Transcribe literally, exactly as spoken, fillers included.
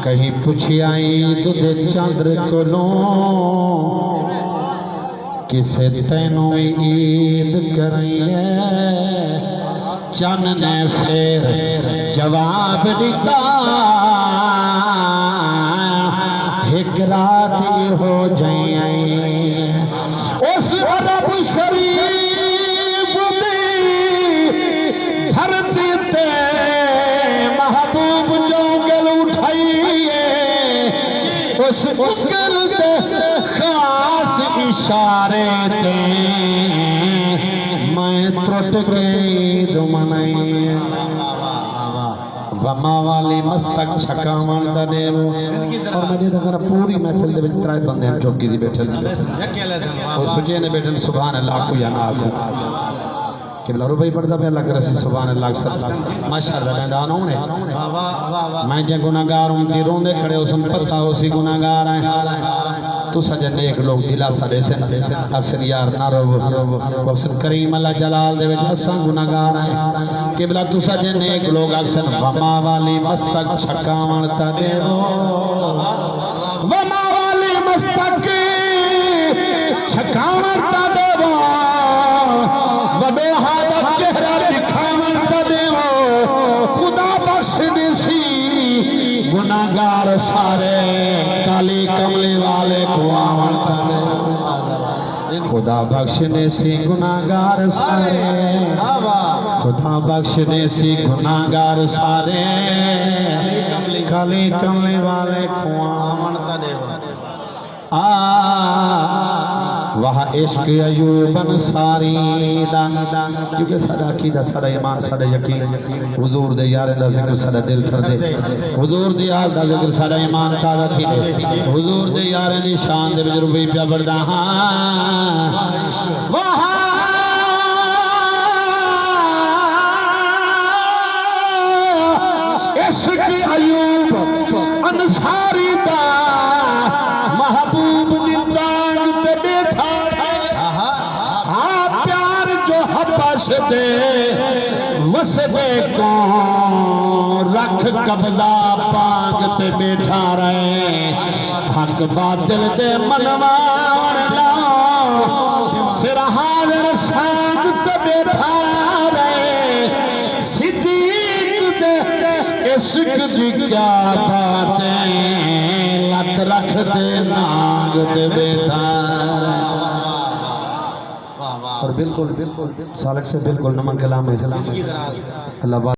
کہیں پچھیا عید دے چندر کولوں، کسے تینوں وی عید کرائیں ہے؟ چن نے پھر جواب ݙتا، ہک رات ایہو جئیں آئیں۔ اس عرب شریف دی دھرتی تے محبوب جوں ڳل اٹھائی ہے، اس ڳل دے خاص اشارے تے میں ترٹ کے عید منائی ہے۔ وما والی مستک چھکاوݨ دا ݙیوو۔ اور میں ݙیہدا کراں پوری محفل دے وچ ترائے بندے ہن چپ کیتی ٻیٹھے۔ او سچے نے ٻیٹھے، سبحان اللہ آکھو یا نہ آکھو۔ قبلہ رباعی پڑھدا پیا، اللہ کرسی سبحان اللہ اکثر۔ ماشاءاللہ میں دا نہ ہونے۔ میں جے گناہگار امتی روندے کھڑے ہوسن، پتہ ہوسی گناہگار ہیں۔ تساں جے نیک لوگ دلاسا ݙیسن، آکھسن یار نہ رو، آکھسن کریم اللہ جلال دے وچ اساں گناہگار ہیں۔ قبلہ تساں جے نیک لوگ آکھسن وما والی مستک چھکاوݨ تا ݙیوو، وما والی مستک چھکاوݨ تا ݙیوو، وݙوہا دا چہرہ ݙکھاوݨ تا ݙیوو، خدا بخش ݙیسی گناہگار سارے، کالی کملی والے کوں آوݨ تاݨے۔ خدا بخش ݙیسی گناہگار سارے، خدا بخش ݙیسی گناہگار سارے، کالی کملی والے کوں آوݨ تاݨے۔ آ واہ عشق ایوب انصاری دا، کیونکہ ساݙا عقیدہ، ساݙا ایمان، ساݙا یقین، حضور دے یاریں دا ذکر ساݙا دل ٹھردے، حضور دی آل دا ذکر ساݙا ایمان تازہ تھیندے، حضور دے یاریں دی شان دے وچ رباعی پیا پڑھدا ہاں۔ واہ عشق ایوب انصاری دا، محبوب دی تانگھ تے ٻیٹھا رہے۔ ہا پیار جو حبش دے وسدے کوں رکھ قبضہ پانگھ تے ٻیٹھا رہے۔ حق باطل دے منواوݨ لو سرہاوݨ سانگھ تے ٻیٹھا رہے۔ صدیق دے عشق دی کیا باتیں، لت رکھ تے نانگ تے ٻیٹھا رہے۔ اور بالکل، بالکل، بالکل، سالک سے بالکل نمک کلام ہے۔ اللہ